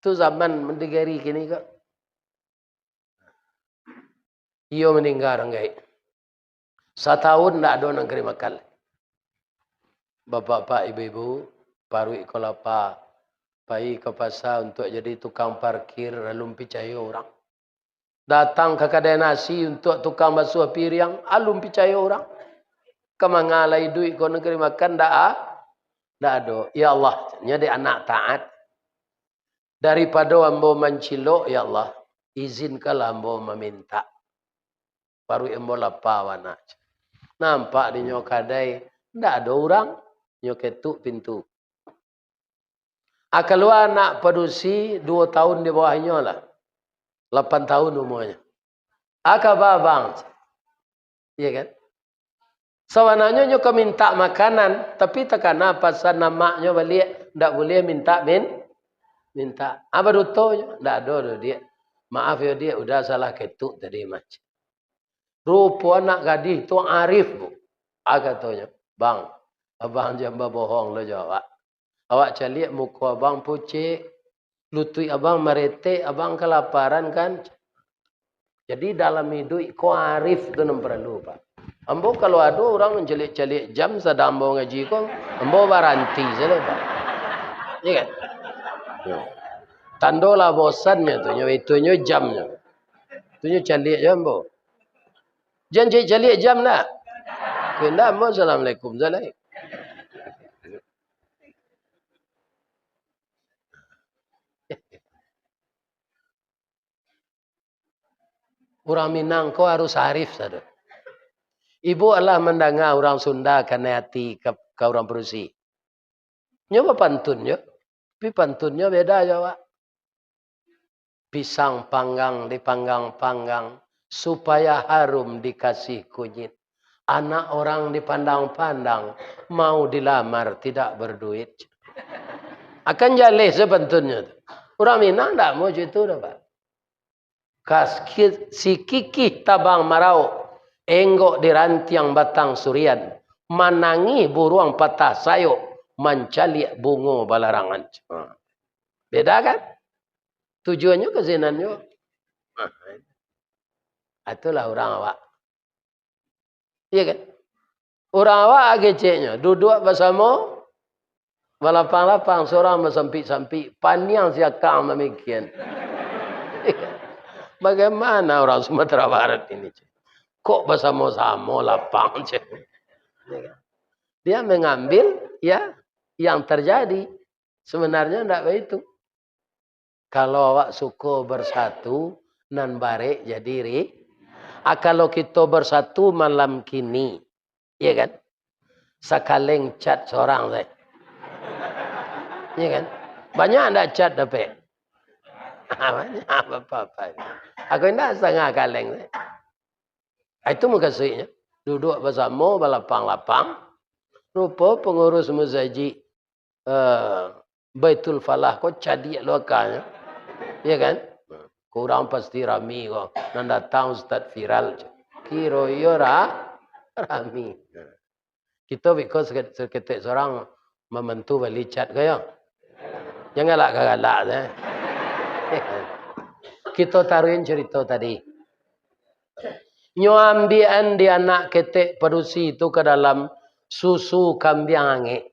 Tu zaman negeri kini ko. Iyo maningga urang gaek. Satahun ndak ado nan ka dimakan. Bapak-bapak, ibu-ibu, paruik ko lapa, pai ka pasa untuak jadi tukang parkir, alun picayo urang. Datang ka kadai nasi untuak tukang basuah piriang, alun picayo urang. Ka manga lai iduik ko nan ka dimakan, ndak a-, ndak ado. Ya Allah, nyo dek anak taat. Daripado ambo mancilok, ya Allah, izinkanlah ambo mamintak. Paruik ambo lapa bana. Nampak di nyo kadai, ndak ado urang, nyo ketuk pintu. Ah, kalua anak padusi duo tahun di bawah inyo lah. Lapan tahun umuanyo. Ah, kaba abang. Iya kan? Sabananyo nyo ka mintak makanan, tapi takana pasan amaknyo baliak, ndak buliah mintak min-, mintak. Ah, baduto nyo, "Ndak ado doh, Diak. Maaf yo, Diak, udah salah ketuk tadi mah." Rupo anak gadih tu arif, Bu. Ah, katonyo, "Bang, abang jan babohong lo jo awak. Awak caliak muko abang pucek, lutuik abang maretek, abang kalaparan kan?" Jadi dalam iduik ko arif tu nan paralu, Pak. Ambo kalau ado urang mancaliak-caliak jam sadang ambo ngaji ko, ambo baranti sajo, Pak. Iya kan? Yo. Tando lah bosannyo tu, nyo itunyo jamnyo. Tu nyo caliak jo ambo. Jan caliak-caliak jam dah. Kok indak, ambo assalamualaikum sajo lai. Urang Minang ko harus arif sado. Ibu alah mandanga urang Sunda kanai ati ka, ka urang padusi. Nyo bapantun nyo, tapi pantunnyo beda jo awak. Pisang panggang dipanggang-panggang, supaya harum dikasih kunyit. Anak orang dipandang-pandang, mau dilamar tidak berduit. Akan jaleh sapantunnyo tu. Urang Minang ndak mau cak itu doh, Pak. Kas-, ki-, sikikih tabang marau, enggok di rantiang batang surian, manangih buruang patah sayok, mancaliak bungo balarangan. Ha. Beda kan? Tujuannyo ka sinan juo. Ha. Itulah urang awak. Iya kan? Urang awak keceknyo, duduak basamo, balapang-lapang, surang basampik-sampik, paniang siakang mamikian. Bagaimana orang Sumatera Barat ini? Kok basamo-samo lapang? Dia mengambil, ya, yang terjadi. Sebenarnya ndak baitu. Kalau awak suko bersatu, nan barek jadi ri-, ah, kalau kito bersatu malam kini, iya kan? Sakaleng cat sorang sajo. Iya kan? Banyak ndak cat dapek? Banyak, apa-apa. Aku indak satangah kaleng sajo. Ah, itu mukasuiknyo. Duduak basamo, balapang-lapang. Rupo pangurus musajik, eh, Baitul Falah ko cadiak lo akanyo. Iya kan? Kurang pasti rami ko. Nan datang ustaz viral. Kiro iyo ra-, rami. Kito biko seke-, saketek sorang mambantu bali cat ko yo. Jan galak-galak se. Kito taruihan carito tadi. Nyo ambiakan di anak ketek padusi tu ka dalam susu kambiang angek.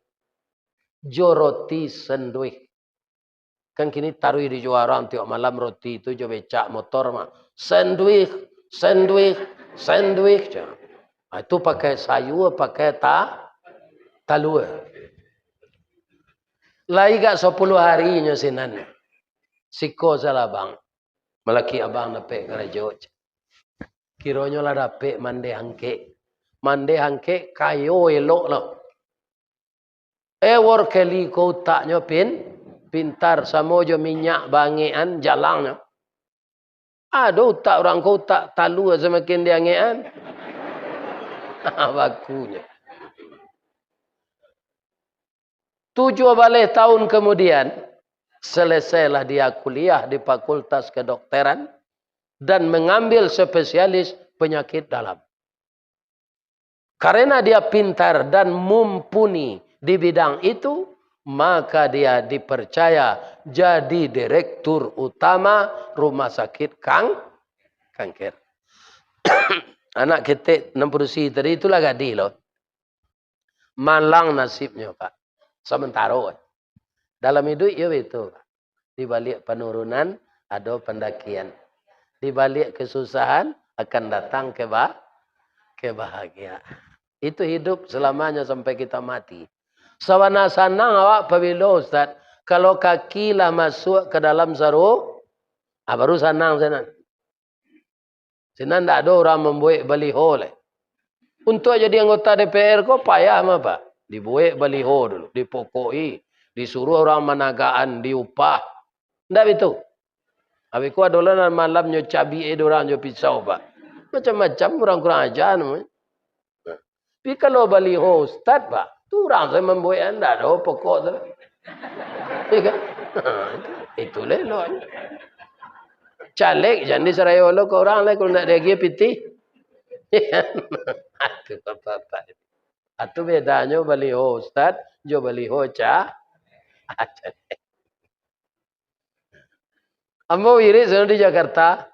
Jo roti senduih. Kan kini taruih dijual urang tiok malam roti tu jo becak motor mah. Senduih, senduih, senduih. Ah, itu pakai sayur, pakai ta-, talua. Lai gak sapuluah hari nyo sinan. Siko salah abang. Malaki abang dapek karajo. Kironyo lah dapek mandeh angkek. Mandeh angkek kayo elok lo. Eh, Workeli ko utaknyo pin-, pintar, samo jo minyak baangekan jalangnyo. Ado utak urang ko utak talua samakin diangekan. Bakunyo. Tujuah baleh tahun kemudian, selesailah dia kuliah di Fakultas Kedokteran dan mengambil spesialis penyakit dalam. Karena dia pintar dan mumpuni di bidang itu, maka dia dipercaya jadi direktur utama rumah sakit kang-, kanker. Anak ketek nan padusi tadi itulah gadih lo. Malang nasibnyo, Pak. Samantaro. Dalam iduik iyo baitu, Pak. Di baliak panurunan, ado pandakian. Di baliak kasusahan, akan datang keba-, kebahagiaan. Itu hidup selamanya sampai kita mati. Sabana sanang awak pabilo, Ustaz, kalau kaki lah masuak ka dalam saru-, ah, baru sanang sinan. Sinan ndak ado urang mambuek baliho lai. Untuak jadi anggota D P R ko payah mah, Pak. Dibuek baliho dulu, dipokok-i, Disuruah urang managaan, diupah. Ndak bitu? Abih ko ado lah nan malam nyo cabiak urang jo pisau, Pak. Macam-macam urang kurang aja namonyo. Tapi kalau baliho ustad, Pak, tu urang sajo mambuek, ndak ado pokok tu. Iya kan? Itu, itu lah eloknyo. Caleg jan disarayo lo ka urang lah, kalau ndak diagiah pitih. Iya kan? Atu bapak-bapak. Atu bedanyo baliho ustad jo baliho ca-, caleg. Ambo wirid sudah di Jakarta.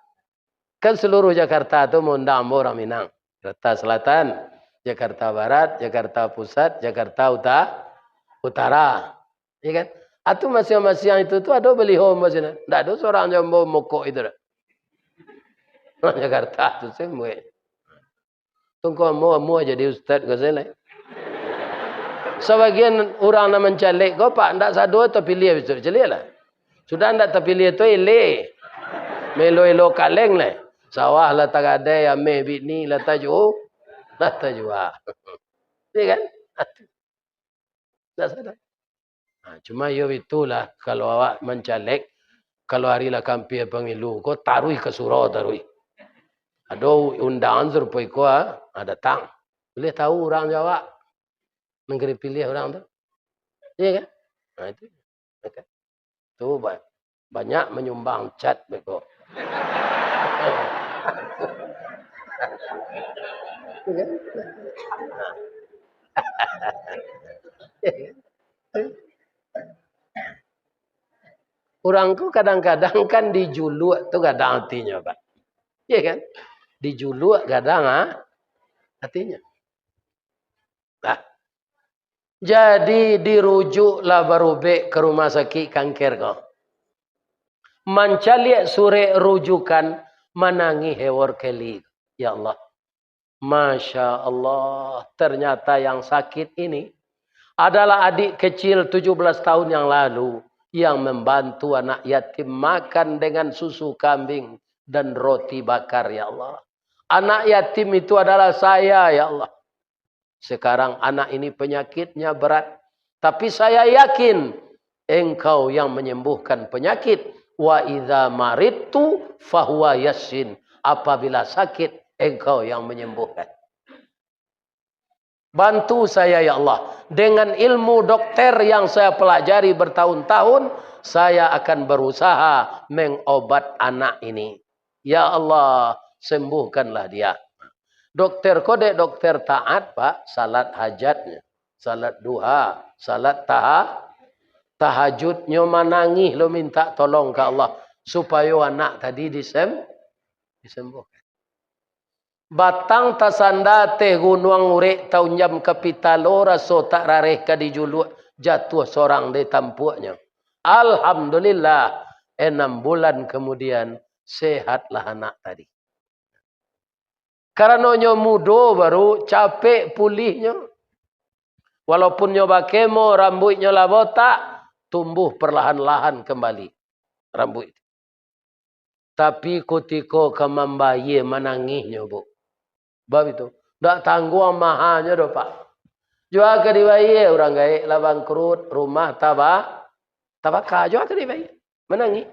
Kan seluruh Jakarta tu maundang ambo urang Minang. Jakarta Selatan, Jakarta Barat, Jakarta Pusat, Jakarta Uta-, Utara. Iya kan? Atu masiang-masiang itu tu ado baliho ambo sinan. Ndak ado surang jo ambo mokok itu doh. Urang Jakarta tu semua. Tungko amuah-amuah jadi ustad ko se lai. Sabagian urang nan mancalek ko, Pak, ndak sado tapiliah bisuak, caliaklah. Sudah ndak tapiliah tu, eleh. Maelo-elo kaleng lai. Sawah lah tagadai, ameh bini lah taju-, lah tajua. Iya kan? Ndak sadar. Nah, cuma iyo itulah, kalau awak mancalek, kalau ari lah kampia pamilu ko, taruih ka surau, taruih. Ado undangan sarupo iko, ah, ah, datang. Buliah tahu urang jo awak. Nan ka dipiliah urang tu. Iya kan? Nah, itu. Oke. Tu ba-, banyak manyumbang cat beko. Urang tu kadang-kadang kan dijuluak tu gadang atinyo, Pak. Iya kan? Dijuluak gadang, ah, atinyo. Nah, jadi dirujuklah barubek ka rumah sakik kanker ko. Mancaliak surek rujukan, manangih Howard Kelly. Ya Allah. Masya Allah, ternyata yang sakit ini adalah adik kecil tujuh belas tahun yang lalu yang membantu anak yatim makan dengan susu kambing dan roti bakar, ya Allah. Anak yatim itu adalah saya, ya Allah. Sekarang anak ini penyakitnya berat, tapi saya yakin Engkau yang menyembuhkan penyakit. Wa idza maridtu fahuwa yasyin. Apabila sakit, Engkau yang menyembuhkan. Bantu saya, ya Allah. Dengan ilmu dokter yang saya pelajari bertahun-tahun, saya akan berusaha mengobat anak ini. Ya Allah, sembuhkanlah dia. Dokter ko dek dokter taat, Pak, salat hajatnya, salat duha, salat taha-, tahajudnyo, manangih lo minta tolong ka Allah, supayo anak tadi disem-, disembuhkan. Batang tasanda ateh gunuang urek taunjam ka pitalo, raso tak rareh ka dijuluak, jatuah sorang di tampuaknyo. Alhamdulillah, enam bulan kemudian sehatlah anak tadi. Karano nyo mudo baru, capek pulihnyo. Walaupun nyo bakemo, rambuiknyo lah botak, tumbuh perlahan-lahan kembali rambuik tu. Tapi kutiko ka mambayia manangihnyo, Bu. Bab itu, ndak tangguang mahanyo doh, Pak. Jua ka dibayia, urang gaek lah bangkrut, rumah taba-, tabaka, jua ka dibayia. Manangih.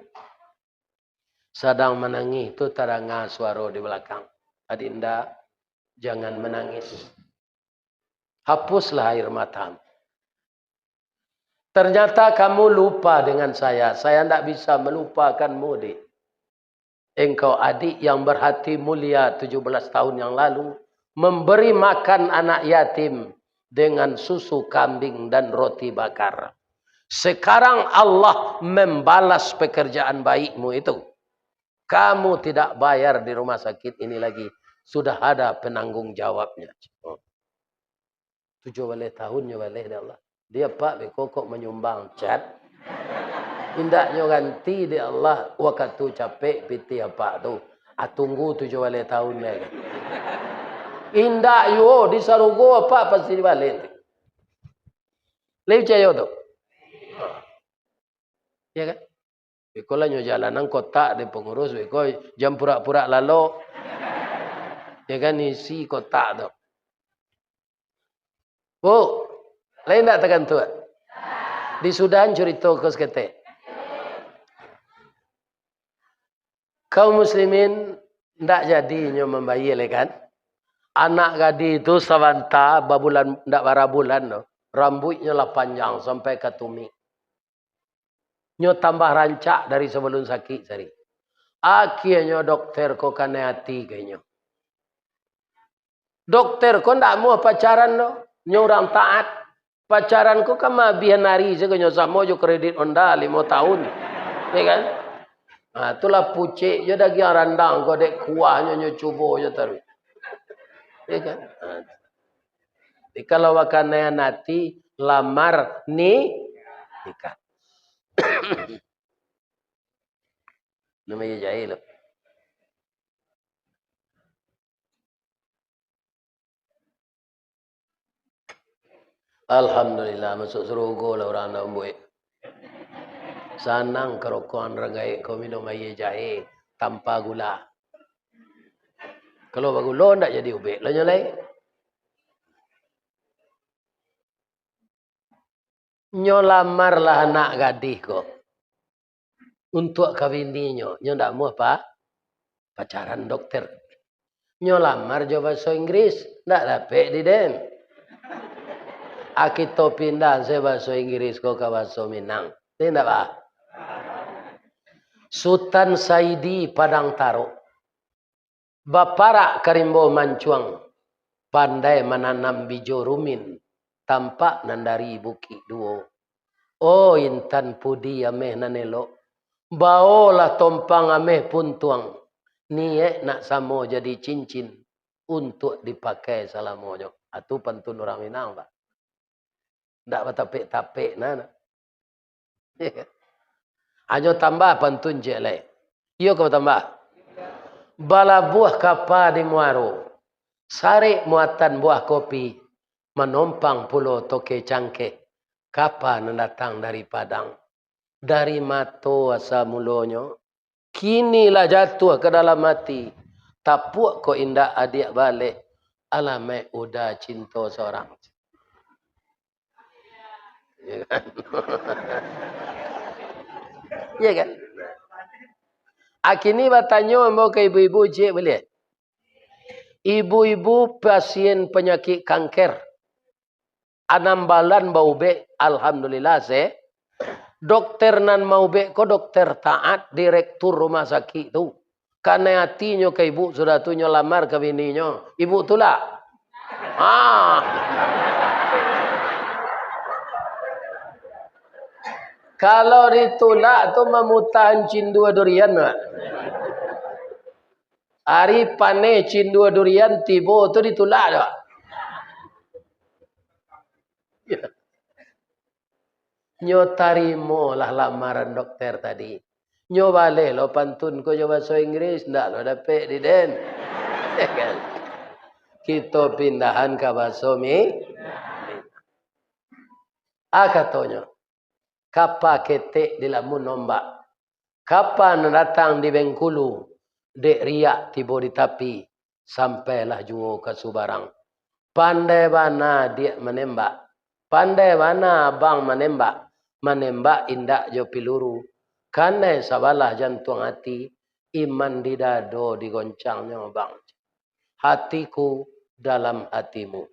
Sadang manangih tu tadanga suaro di balakang, "Adinda, jangan menangis. Hapuslah air matamu. Ternyata kamu lupa dengan saya. Saya ndak bisa melupakanmu, Dik. Engkau adik yang berhati mulia tujuh belas tahun yang lalu, memberi makan anak yatim dengan susu kambing dan roti bakar. Sekarang Allah membalas pekerjaan baikmu itu. Kamu tidak bayar di rumah sakit ini lagi. Sudah ada penanggung jawabnya." Oh. Tujuah baleh tahun nyo baleh dek Allah. Dia, Pak, beko kok manyumbang cat. Indaknyo ganti dek Allah wakatu capek pitih apak tu. Ah, tunggu tujuah baleh tahun lai. Indak juo, di sarugo apak pasti dibaleh. Lai picayo tu? Ya kan? Beko lah nyo jalanan kotak di pangurus, beko jan purak-purak lalok. Ya kan, isi kotak tu. Bu, lain ndak takantuak? Disudahan curito ko saketek. Kaum muslimin, ndak jadi inyo mambayia lai kan? Anak gadih tu sabanta, babulan, ndak bara bulan doh, rambuiknyo lah panjang sampai ka tumik. Nyo tambah rancak dari sabalun sakik tadi. Akhianyo dokter ko kanai ati ka inyo. Dokter ko ndak amuah pacaran doh. Nyo urang taat. Pacaran ko kan maabihan ari sajo nyo, samo jo kredit Honda limo tahun. Ya kan? Nah, itulah pucek jo dagiang randang ko, dek kuahnyo nyo cubo jo taruih. Ya kan? Nah. Jadi kalau bakanai ati, lamar ni nikah. Namo iyo jahil lo. Alhamdulillah, masuk surugo lah urang nan buek. Sanang karokokan ragaik ko minum aia jahe tanpa gula. Kalau bagulo, ndak jadi ubek lah nyo lai. Nyo lamarlah anak gadih ko untuak ka bininyo, nyo ndak amuah pa-, pacaran dokter. Nyo lamar jo baso Inggris, ndak dapek di den. A kito pindah se baso Inggris ko ka baso Minang. Ni ndak ba? Sutan Saidi Padang Tarok. Baparak ka rimbo mancuang, pandai mananam bijo rumin, tampak nan dari Bukik Duo. Oh, intan pudi ameh nan elok, baolah tompang ameh puntuang, niaik nak samo jadi cincin, untuak dipakai salamonyo. Atu pantun urang Minang, Pak. Ndak batapek-tapek nah. Hanyo tambah pantun ciek lai. Iyo ka batambah. Balabuah kapa di muaro, sarek muatan buah kopi, manompang pulo toke cangkeh, kapa nan datang dari Padang. Dari mato asa mulonyo, kini lah jatuah ka dalam ati, tapuak ko indak adiak baleh, alamaik uda cinto sorang. Ya kan? Ya kan? Akini batanyo ambo ka ibu-ibu ciek buliah. Ibu-ibu pasien panyakik kanker, anam balan baubek, alhamdulillah, se-, dokter nan maubek ko dokter Taat, direktur rumah sakik tu. Kanai atinyo ka ibu, sudah tu nyo lamar ka bininyo. Ibu tulak? Ah. Kalau ditulak tu mamutahan cindua durian, Pak. Ari paneh cindua durian tibo tu ditulak tu, Pak. Nyo tarimolah lamaran dokter tadi. Nyo baleh lo pantun ko jo baso Inggris, ndak lo dapek di den. Ya kan? Kito pindahan ka baso Mi-, ah, katonyo, kapa ketek dilamun ombak, kapa nan datang di Bengkulu, dek riak tibo di tapi, sampailah juo ka Subarang. Pandai bana diak manembak, pandai bana abang manembak, manembak indak jo piluru, kanai sabalah jantuang ati, iman di dado digoncangnyo, Bang. Hatiku dalam hatimu.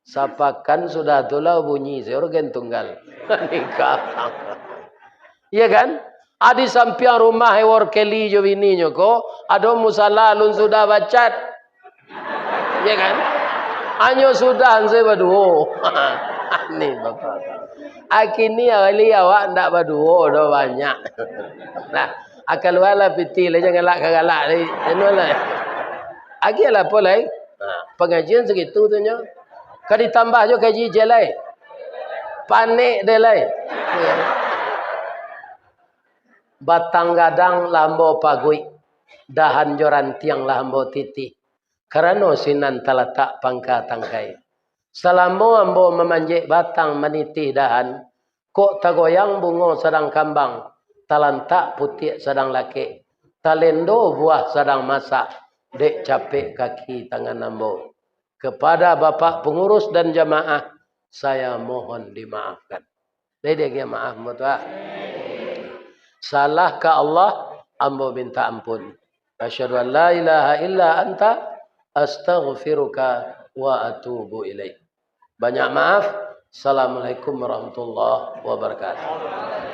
Sapakan sudah tu lah bunyi se organ tunggal. Nikah. Iya kan? Ah, di sampiang rumah Hewor Kelly jo bininyo ko, ado musala alun sudah bacat. Iya kan? Hanyo sudah se baduo. Ni bapak. Akini awali awak ndak baduo doh banyak. Nah, ah, kalualah pitih lai, jan galak ka galak lai. Anu lai. Agiahlah apo lai? Nah, pangajian sagitu tu nyo. Ka ditambah jo kaji je lai. Panek deh lai. Batang gadang lah ambo paguik, dahan jo rantiang lah ambo titih. Karano sinan talatak pangka tangkai. Salamo ambo mamanjek batang manitih dahan, kok tagoyang bungo sadang kambang, talantak putiak sadang lakek, talendo buah sadang masak, dek capek kaki tangan ambo. Kepada Bapak Pengurus dan jamaah, saya mohon dimaafkan. Jadi dia kira maaf, ambo tu ah. Salah ka Allah, ambo minta ampun. Asyhadu an la ilaha illa anta, astaghfiruka wa atubu ilaik. Banyak maaf. Assalamualaikum warahmatullahi wabarakatuh.